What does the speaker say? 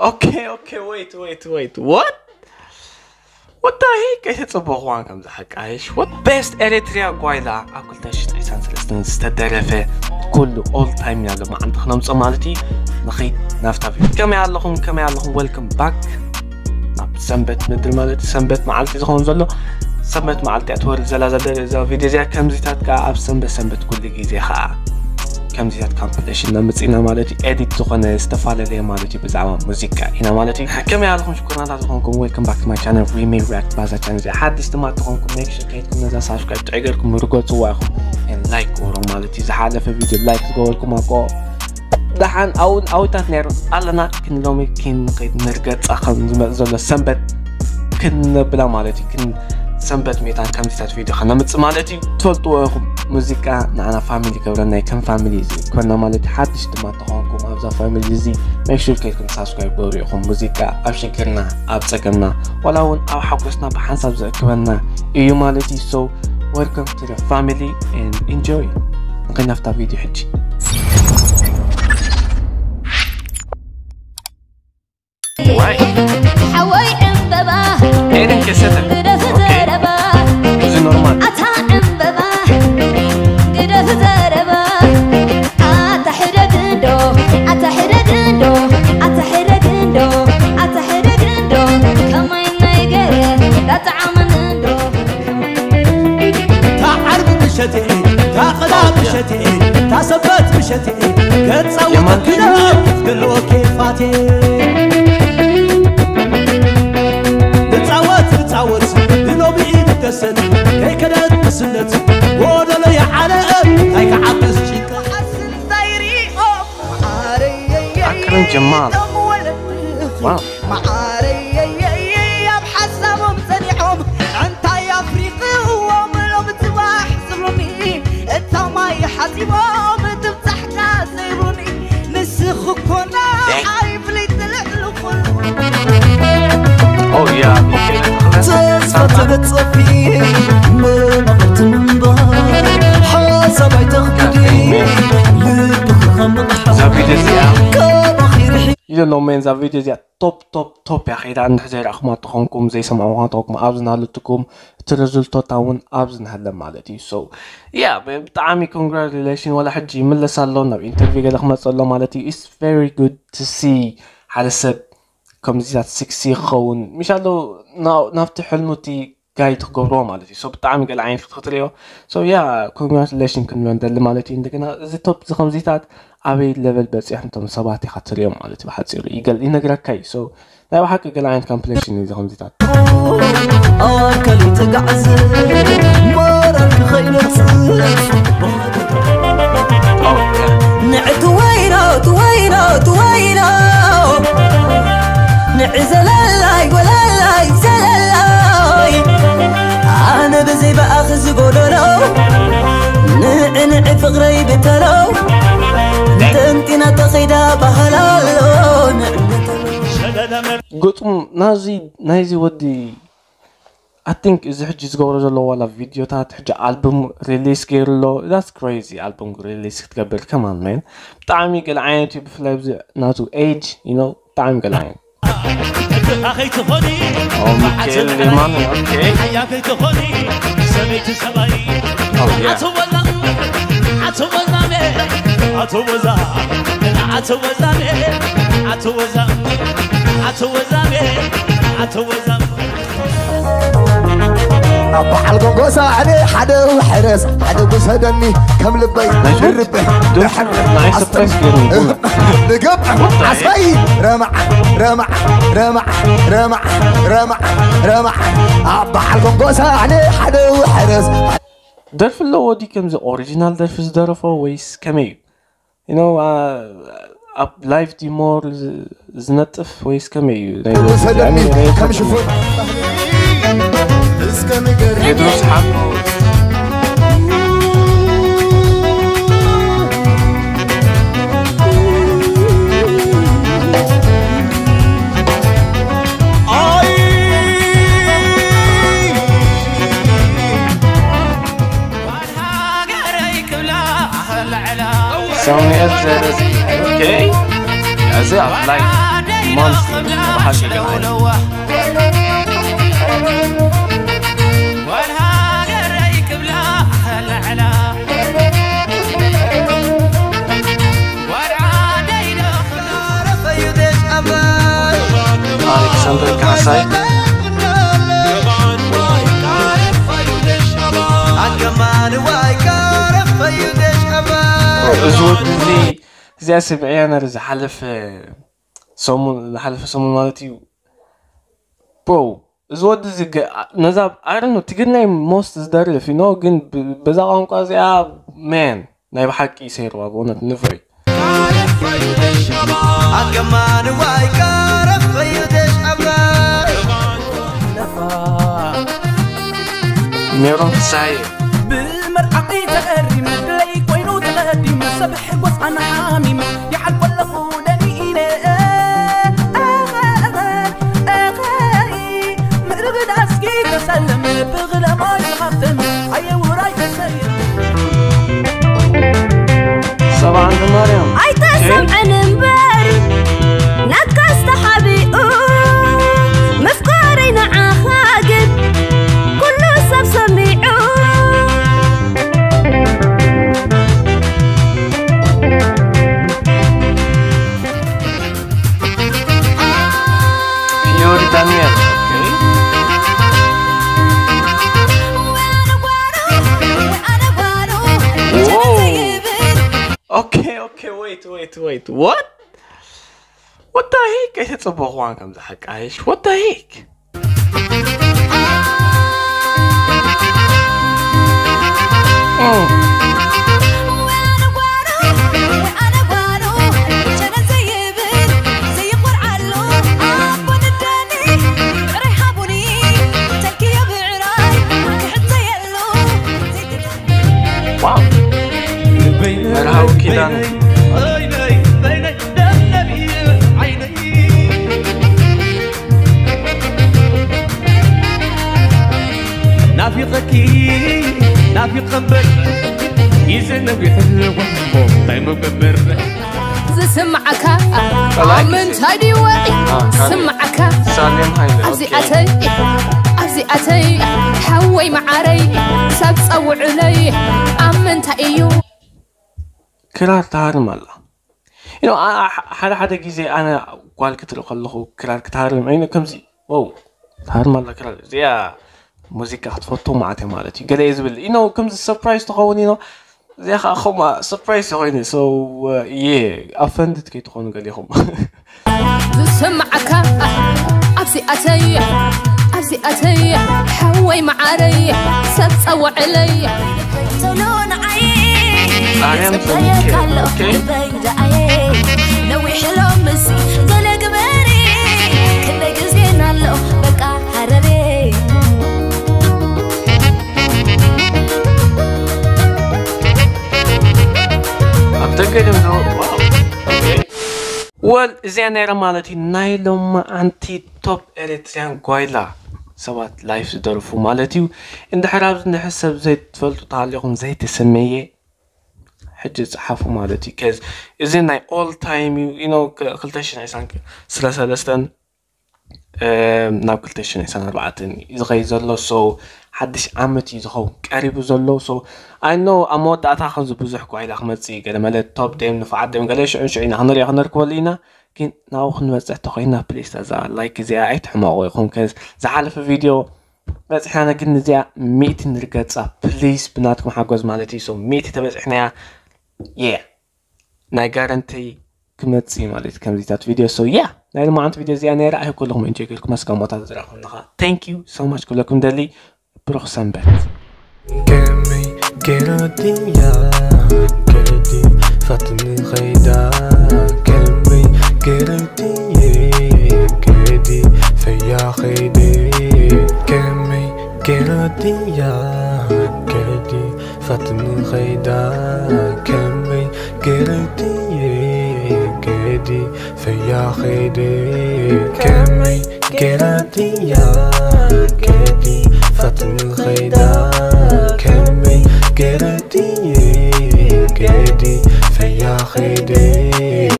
Okay, okay, wait, wait, wait. What? What the heck? ኣይተጸበኹዋን ከምዚ ሓቃይሽ። What? Best Eritrea ጓይላ ኣብ ክልተ ሽሕን ዕስራን ሰለስተን ዝተደረፈ ኩሉ all time ያለ መዓልቲ ክነምጽኦ ማለት እዩ። ንኸይድ ናብታ ቪድዮ። ከመይ ኣለኹም? ከመይ ኣለኹም? Welcome back ናብ ሰንበት ምድሪ ማለት እዩ። ሰንበት መዓልቲ ዝኸውን ዘሎ ሰንበት መዓልቲ እያ ትወርድ ዘላ ዘደ-፣ እዛ ቪድዮ እዚኣ። ከምዚታት ከኣ ኣብ ሰንበት ሰንበት ኩሉ ግዜ ከኣ ከምዚታት ካምፕሌሽን ነምጽእ ኢና ማለት እዩ። ኤዲት ዝኾነ ዝተፈላለየ ማለት እዩ ብዛዕባ ሙዚቃ ኢና ማለት እዩ። ከመይ ኣለኹም ሽኩርናታት ዝኾንኩም? Welcome back to my channel Remade React ባዛ ቻነል። እዚኣ ሓድሽ ድማ ትኾንኩም make sure ከይድኩም ነዛ ሳብስክራይብ ጥዕገርኩም ርገጽዋ ኢኹም። ላይክ ግበሩ ማለት እዩ። ዝሓለፈ ቪድዮ ላይክ ዝገበርኩም ኣቆ ደሓን ኣውን ኣውታት ነይሩ ኣለና። ክንሎሚ ክንኸይድ ንርገጻ ከም ዝመጽእ ዘሎ ሰንበት ክንነብላ ማለት እዩ። ክን ሰንበት ሜታን ከምዚታት ቪድዮ ከነምጽእ ማለት እዩ። ትፈልጥዎ ኢኹም ሙዚቃ ንዓና ፋሚሊ ገብረና እዩ። ከም ፋሚሊ እዩ ዝኮና ማለት እዩ። ሓድሽ ድማ ተኾንኩም ኣብዛ ፋሚሊ እዚ make sure ከይድኩም ሳብስክራይብ ግበሩ ኢኹም። ሙዚቃ ኣብ ሽግርና ኣብ ጸገምና ዋላ እውን ኣብ ሓጎስና ብሓንሳብ ዘእክበና እዩ ማለት እዩ። So welcome to the family and enjoy። ንኸይድ ናብታ ቪድዮ ሕጂ። Why? ሓወይ ዕምበባ ኤደን ከሰተ። ግደፍ Okay። ዘረባ እዚ ኖርማል። ኣታ ዕምበባ ግደፍ ዘረባ ኣታ ሕደግ እንዶ ኣታ ሕደግ እንዶ ኣታ ሕደግ እንዶ ኣታ ሕደግ እንዶ ከማይ ናይ ገረ ዳጣዓመን እንዶ ታዓርብ ብሸትኤ ታቐዳ ብሸትኤ ታሰበት ብሸትኤ ገጻወት ክነፍ ክሎ ኬፋቴ ንጻወት ንጻወት ንሎሚ ንደሰት ከይከደት ምስነት ጎደሎ የዓለ እንታይ ከዓብስ ጭንቀት ኣክረም ጀማል ዋው መዓረየየየ ኣብ ሓሳቦም ጸኒዖም እንታይ ኣፍሪቕዎም ሎም ጽባሕ ዝብሉኒ እታ ማይ ሓጺቦም ትብጻሕካ ዘይብሉኒ ንስኺ ኮና ዓይፍሊት ልዕሊ ኩሉ Oh yeah. ተስፋ ተበጸፊ መማቕርቲ ምንባር ሓሳብ ኣይተኽብዲ ልብኺ ካብ ንቕሓ እዛ ቪድዮ እዚኣ ካባኺ ርሒ You don't know man እዛ ቪድዮ እዚኣ ቶፕ ቶፕ ቶፕ እያ ከይዳ እንድሕ ዘይረኣኹማ ተኾንኩም ዘይሰማዕኹማ ተኾንኩም ኣብዚ ናሃለትኩም እቲ ሪዝልቶታ እውን ኣብዚ ናሃለ ማለት እዩ። So yeah ብጣዕሚ congratulation ዋላ ሕጂ ይምለስ ኣሎ ናብ ኢንተርቪው ገለ ክመፅእ ኣሎ ማለት እዩ። It's very good to see ሓደ ሰብ ከምዚታት ስክሲ ክኸውን ምሻሎ ናብቲ ሕልሙ እቲ ጋይድ ክገብርዎ ማለት እዩ። So ብጣዕሚ ገለ ዓይነት ክትሪኦ so yeah congratulation ክንብሎ ንደሊ ማለት እዩ። እንደገና እዚ ቶፕ እዚ ከምዚታት ኣበይ ለቨል በፂሖም እቶም ሰባት ኢኻ ትሪኦም ማለት እዩ። ብሓፂሩ ይገል ይነግረካ እዩ። So ናይ ብሓቂ ገለ ዓይነት ካምፕሌሽን እዩ እዚ ከምዚታት ኣካል ይተጋዕዝ ሞራል ክኸይነጽፍ ንዕቲ ወይኖ ትወይኖ ትወይኖ ንዒ ዘለላይ ወለላይ ዘለላይ ኣነ ብዘይ ብኣኺ ዝጎደሎ ንዒ ንዒ ፍቕረይ ብተሎ ተንጢና ተኸይዳ ባህላሎ ንዕነት ግጥሙ ናዚ ናይዚ ወዲ I think እዚ ሕጂ ዝገብሮ ዘሎ ዋላ ቪድዮታት ሕጂ ኣልቡም ሪሊስ ገይሩ ኣሎ። That's crazy ኣልቡም ሪሊስ ክትገብር ከማን man ብጣዕሚ ገለ ዓይነት እዩ። ብፍላይ ብዚ ናቱ ኤጅ you know ብጣዕሚ ገለ ዓይነት ኣኸይትኾኒ ሚካኤል ሌማን okay ሓያ ከይትኾኒ ሰበይቲ ሰባይ ኣቶ ወላ ኣቶ ወላሜ ኣቶ ወዛ ኣቶ ወዛሜ ኣቶ ወዛ ኣቶ ወዛሜ ኣቶ ወዛ ኣብ በዓል ጎጎሳ ኣነ ሓደ ውሕረስ ሓደ ጉሰደኒ ከም ልበይ ናይ ሱቅ ልርበይ ድምፁ ናይ ሰርፕራይዝ ገይሩ ይብሉ ንገብር ዓስበይ ረማዕ ረማዕ ረማዕ ረማዕ ረማዕ ረማዕ ኣብ በዓል ጎጎሳ ኣነ ሓደ ውሕረስ ደርፊ ኣለዎ ድዩ ከምዚ ኦሪጂናል ደርፊ ዝደረፎ ወይስ ከመይ እዩ? You know ኣብ ላይቭ ድዩ ሞር ዝነጥፍ ወይስ ከመይ እዩ ናይ ሰደኒ ከም ሽፉን እስከ ንገር ቴድሮስ ሓኖ ሳሙኤል ዘረዝ okay እዚ ኣብ ላይፍ ሞንት ብሓቂ ግን ዓይነት ኣሌክሳንደር ካሕሳይ። እዚ ወዲ እዚ እዚኣ ስምዕያ ነር ዝሓለፈ ሰሙን ዝሓለፈ ሰሙን ማለት እዩ። ቦ እዚ ወዲ እዚ ገ- ነዛ ኣረኖ ትግርኛ ሞስት ዝደርፍ ዩ ግን ብ- በዛ ቋንቋ እዚኣ ማን ናይ ብሓቂ ይሰይርዋ ብእውነት ንፍሪ ኣገማን ዋይ ቀረብ ፈዩደሽ ኣባይ ሜሮን ፍሳሐ ብመርዓቂ ተቐዲሙ ብለይ ኮይኑ ተቐዲሙ ሰብ ሕጎስ ኣነ ሓሚሙ ይሓልቆ ኣለኹ ደኒነ ምዕርግዳ እስኪ ተሰለም ብግለማይ ሃብተም ኣየውራይ ተሰይም ሰብዓ እንደ ማርያም ኣይተሰምዐን እምበር ናትካስ ተሓቢኡ ምፍቃረይ ንዓኻ ግን ኩሉ ሰብ ሰሚዑ ፊዮሪ ዳንኤል ኦኬ ኦኬ wait wait wait what what the heck ኣይተጸበኹዋን ከምዚ ሓቃይሽ what the heck መርሃዊ ኪዳን ናፊቐኪ ናፊቐ እምበር ይዘነብ ይሕልዋ እንታይ መገብር ዝስምዓካ ኣብ ምንታይ ድዩ ወዒ ስምዓካ ኣብዚኣተይ ኣብዚኣተይ ሓወይ መዓረይ ሰብ ጸውዕለይ ኣብ ምንታይ እዩ ክራር ትሃርም ኣላ ሓደ ሓደ ግዜ ኣነ ጓል ክትርኢ ከለኹ ክራር ክትሃርም ዓይነ ከምዚ ው ትሃርም ኣላ ክራር እዚኣ ሙዚቃ ክትፈቱ ማዓት ማለት እዩ ገለ ዝብል ኢኖ ከምዚ ሰርፕራይዝ ትኸውን ኢኖ እዚኣ ከዓ ከምኣ ሰርፕራይዝ ተኮይኑ so የ ኣፈንድት ከይትኾኑ ገሊኹም ዝስምዓካ ኣብዚኣተይ ኣብዚኣተይ ሓወይ መዓረይ ሰብ ጸውዕለይ ቶሎ ንዓይ ማርያም ጽበየካ ኣሎ ኦኬ። ልበይ ደኣየ ነዊሕ ሎ ምሲ ገለ ግበሪ ክንደይ ግዜና ኣሎ በቃ ሃረሬ ኣብ ደገ ድምዞ ወል እዚኣ ነይራ ማለት እዩ ናይ ሎማዓንቲ ቶፕ ኤሪትሪያን ጓይላ ሰባት ላይፍ ዝደርፉ ማለት እዩ እንድሕር ኣብዚ ንሕሰብ ዘይትፈልጡ ተሃሊኹም ዘይተሰመየ ሕጂ ጸሓፉ ማለት እዩ ከዚ እዚ ናይ ኦል ታይም እዩ ኢኖ ክልተ ሽሕን ዕስራን ሰለስተን ናብ ክልተ ሽሕን ዕስራን ኣርባዕተን እዩ ዝኸይድ ዘሎ so ሓድሽ ዓመት እዩ ዝኸውን ቀሪቡ ዘሎ so I know ኣብ መወዳእታ ከምዚ ብዙሕ ጓይላ ክመጽእ እዩ ገለ መለ top ዴም ንፉዓት ዴም ገለ ሽዑ ሽዑ ኢና ክንሪኦ ክነርክበሉ ኢና ግን ናብኡ ክንበጽሕ ተኾይና please እዛ like እዚኣ ኣይትሕመቑ ኢኹም ከዚ ዝሓለፈ ቪድዮ በጽሕና ግን እዚኣ ሚእቲ ንርገጻ please ብናትኩም ሓጎስ ማለት እዩ so ሚእቲ ተበጽሕናያ yeah ናይ ጋረንቲ ክመጽእ ማለት ከምዚታት ቪድዮ so yeah ናይ ልማዓንት ቪድዮ እዚኣ ነይራ ኣይ ኩልኹም እንጆይ ጌርኩም ኣስጋሞታት ዝረኸብናኻ thank you so much ክብለኩም ደሊ ብሩኽ ሰንበት ከመይ ገይረ ድያ ከዲ ፋትኒ ኸይዳ ከመይ ገይረ ድየ ከዲ ፈያ ኸይደ ከመይ ገይረ ድያ ከዲ ፋትኒ ኸይዳ ከመይ ገይረ ድየ ከዲ ፈያ ኸይደ ከመይ ገይረ ድያ ከዲ ፋትኒ ኸይዳ ከመይ ገይረ ድየ ከዲ ፈያ ኸይደ